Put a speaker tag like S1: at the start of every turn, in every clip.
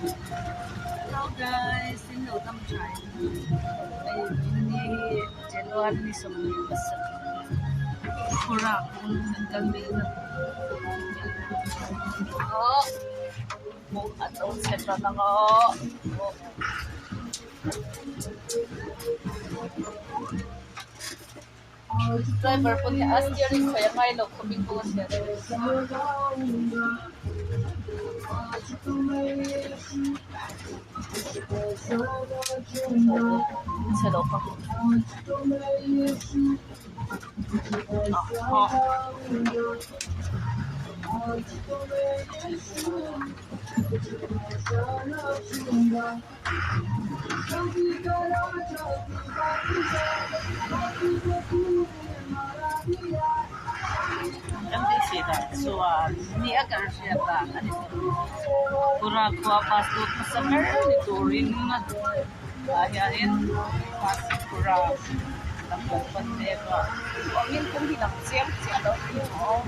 S1: Hello guys, in lo dam tha em? Hei ni hi January ni 27 Khawrak kawng an kal mek a. Aww an lo chhe tan ang aw. Driver pawn hi a steering khawih a ngai lo khawp in kawng a siam. Chhe lo khawp. Kan beisei dan chuan ni a kan hriat dan a ni tawh. Pura khua bus lut hmasa ber ni turin tah hianin bus Pura lam kan pan mek a, awmin kawng hi lang chiang chiah lo ni maw.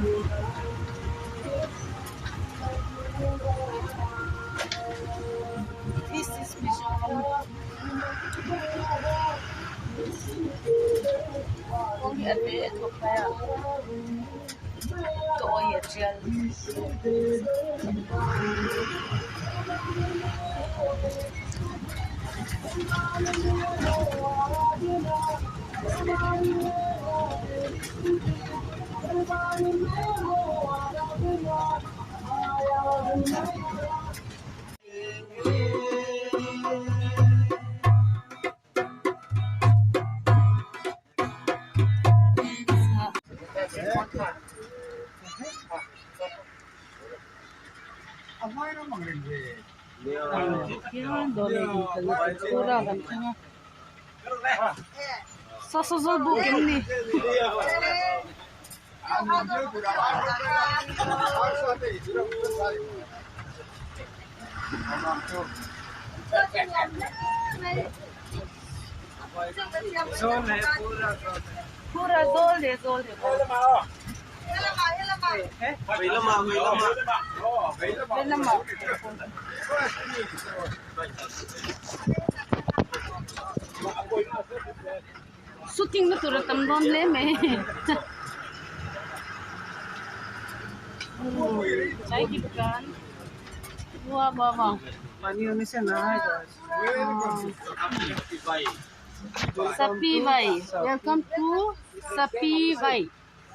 S1: This is Mizoram. Kawng hi a te a thawk mai a, ka awi a tial. Saw saw zawlbuk em ni? Pura zawl leh zawl leh Shooting na tur a tam dawn hle mai chai ki dukan wah wah wah Sapi vai welcome to Sapi vai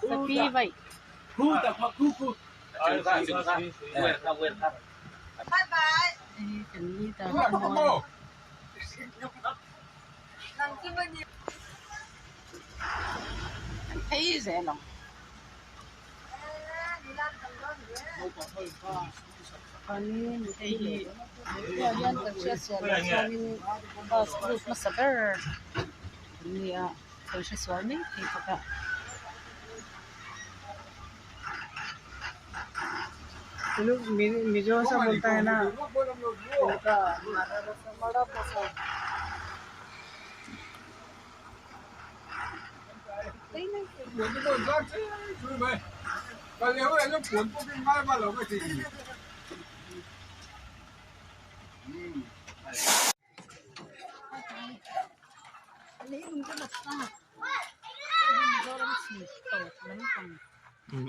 S1: Sapi vai. An phei zel ang. Hei hi tunah hian kan hriat sual loh chuanin bus lut hmasa ber an ni a kan hre sual mai thei bawk a.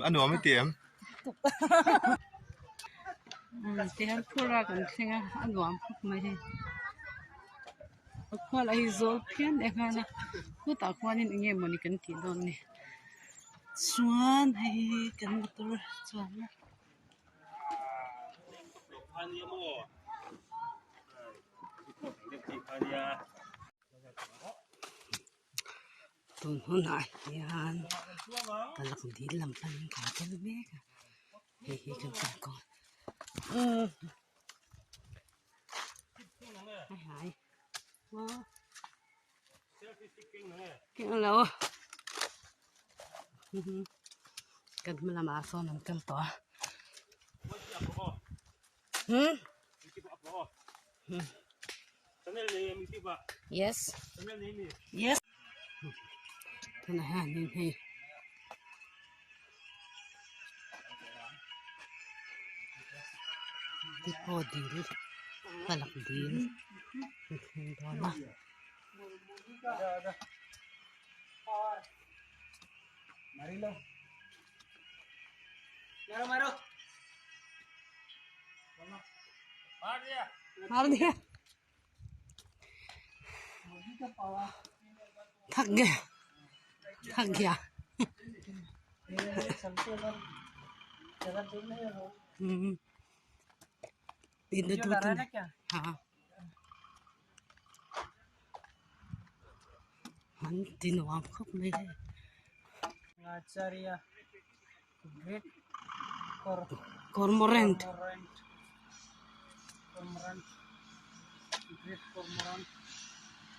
S2: A nuam i ti em?
S1: Tihian phura kan thleng a a nuam khawp mai hei a khual a hi zawl phian e nghal a khutah khuanin eng nge mawni kan tih dawn ni chuan hei hi kan motor chuanna. Tun hunah hian palak dil lam panin kan kal mek a hei hi kan kal kawng a hai keng lo kan hma lamah sawn an kal tawh a Yes yes tunah hianin hei te pawh dil.
S2: Palak dil an thleng dawn a. थक गया थक गया हम्म तीन दो तीन हाँ an ti nuam khawp mai hei cormorant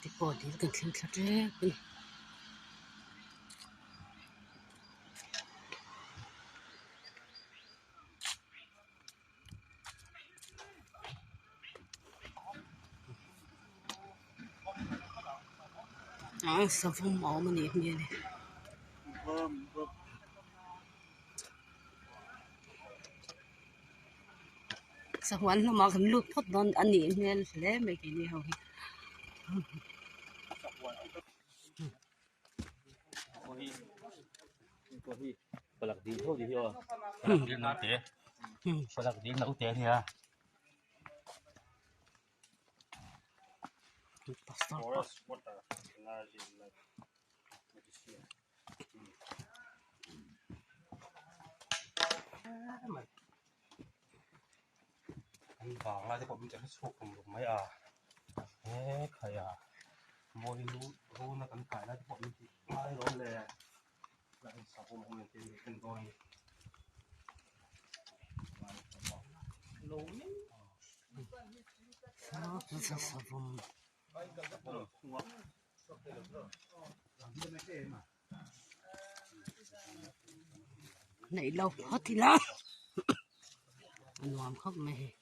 S2: te pawh dil kan thleng thla tep a ni. Ah savawm a awm a nih hmel e. Sahuan lamah kan lut phawt dawn a nih hmel hle mai keini ho hi. Neih lo phawt ila a nuam khawp mai hei.